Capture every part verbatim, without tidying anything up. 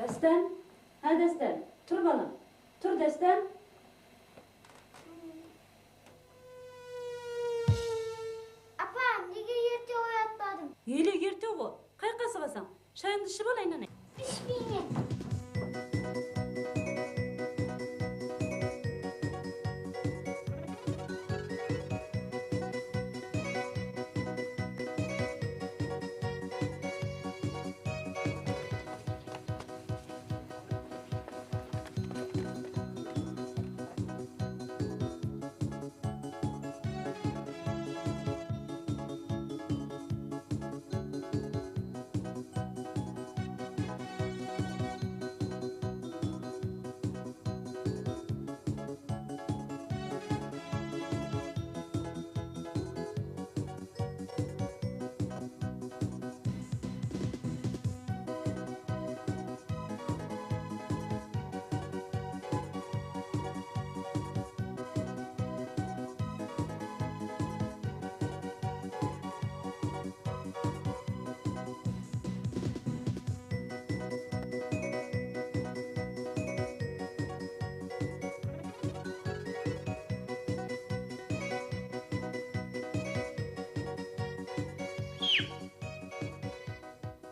Dástan, há, Dástan, tur, balam. Tur, Dástan. Apa, nege erte oyatpadıń? Ele erte ǵo. Qayaqqa asıǵasań? Shayıńdı iship al, aynanay. Ishpeymen.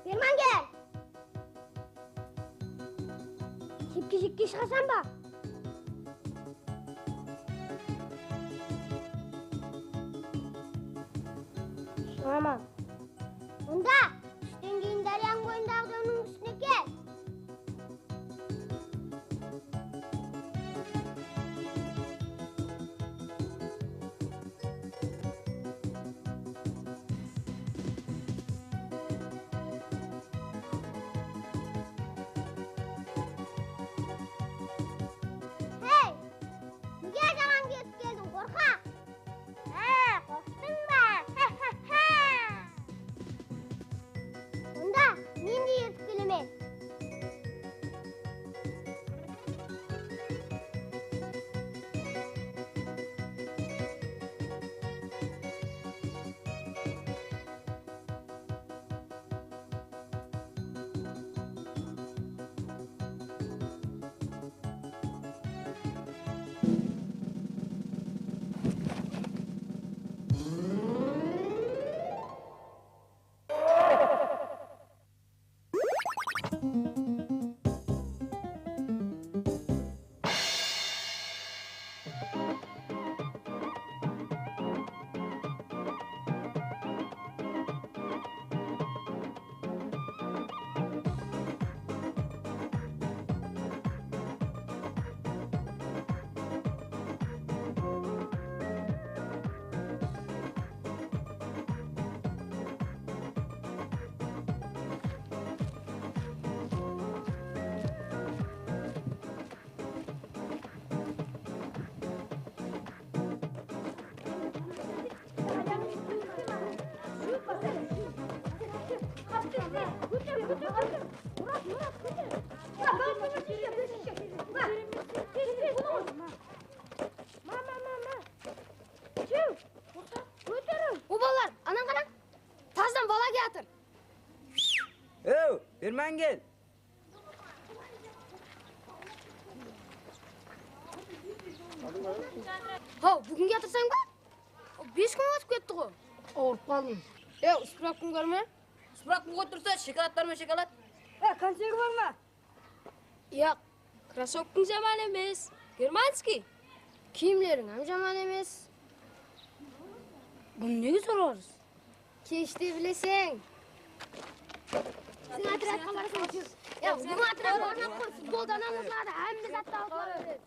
Bermange! Shepke-shekke shıǵasań ba? Shıǵaman. Onda tústen keyin dáryanıń boyındaǵı dómniń ústine kel. Hey! Nege jaman ketip keldiń, qorqaq? Há, qorqtıń ba? Onda men de eritip kelemen. Mama, mama. Tüw! Kóteriń! O, balalar, anań qarań! Tazdan bala kiyatır! Ew, Bermangel! Haw, búgin kiyatırsań ba? Bes kún ótip ketti ǵo. Awırıp qaldım. Ew, spravkang bar ma? Spravkang qoyıp tursa, shokoladlar ma, shokolad? E, konserv bar ma? Yaq, krossovkań jaman emes. Germanskiy. Kiyimleriń hám jaman emes. Bunı nege sorarsız? Keshte bileseń. Biziń otrядqa barasań, júr. Ya, biziń otrядqa barmay-aq qoy, futboldan hám utıladı, hámme zattı alıp ala beredi.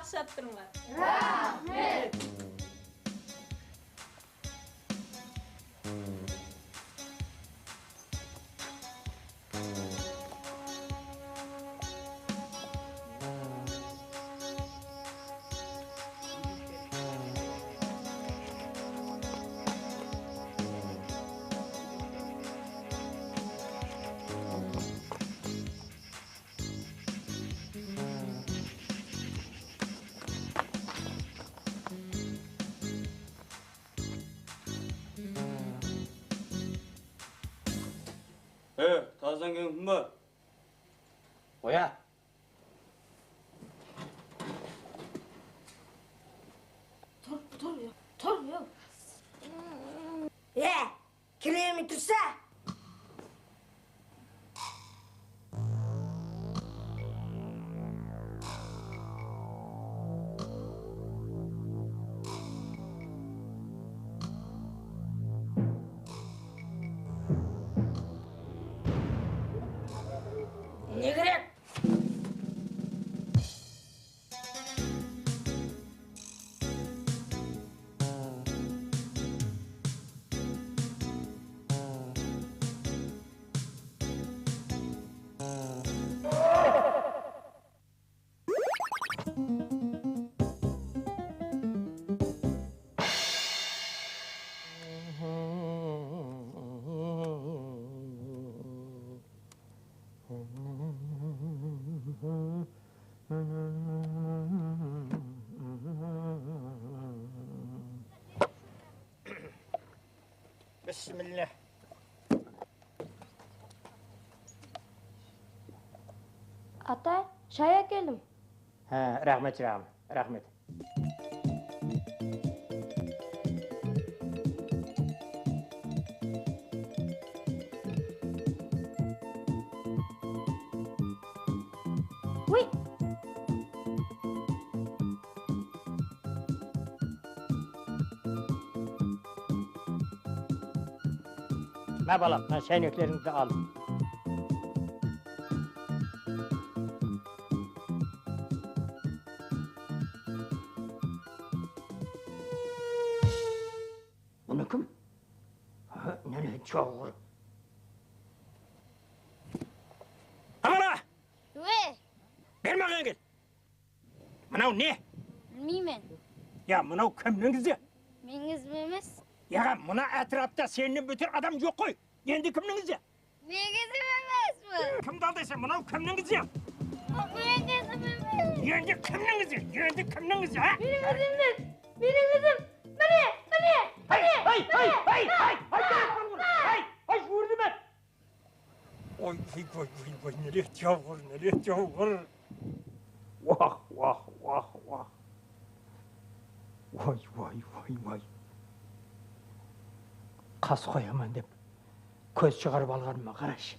Uqsap turma. Raxmet. E, tazdan kelgen kim bar? Oya. Tur, tur, ya. Tur, ya. E, kire bermey tursa. Ne kerek? Bismillah. Ata, shay ákeldim. Há, raxmet, shıraǵım, raxmet. Uy! Má, balam, mına shayneklerińdi al. Bunı kim? Há, nálet jawǵır. Amala! Ewe! Bermaǵan kel! Mınaw ne? Bilmeymen. Ya, mınaw kimniń izi? Meniń izim emes. Yaǵa, mına átirapta sennen bóter adam joq ǵoy. Endi kimniń izi? Meniń izim emes bul. Kimdi aldaysań? Mınaw kimniń izi? Bul meniń izim emes. Endi kimniń izi? Endi kimniń izi, á? Meniń izim emes. Meniń izim. Mine, mine, mine, mine. Hey, hey, hey, hey, hey, hey, juwırlama. Oy, oy, oy, oy, oy, nálet jawǵır, nálet jawǵır. Wah, wah, wah, wah. Oy, oy, oy, oy. Qas qoyaman dep kóz shıǵarıp alǵanıma qarashı.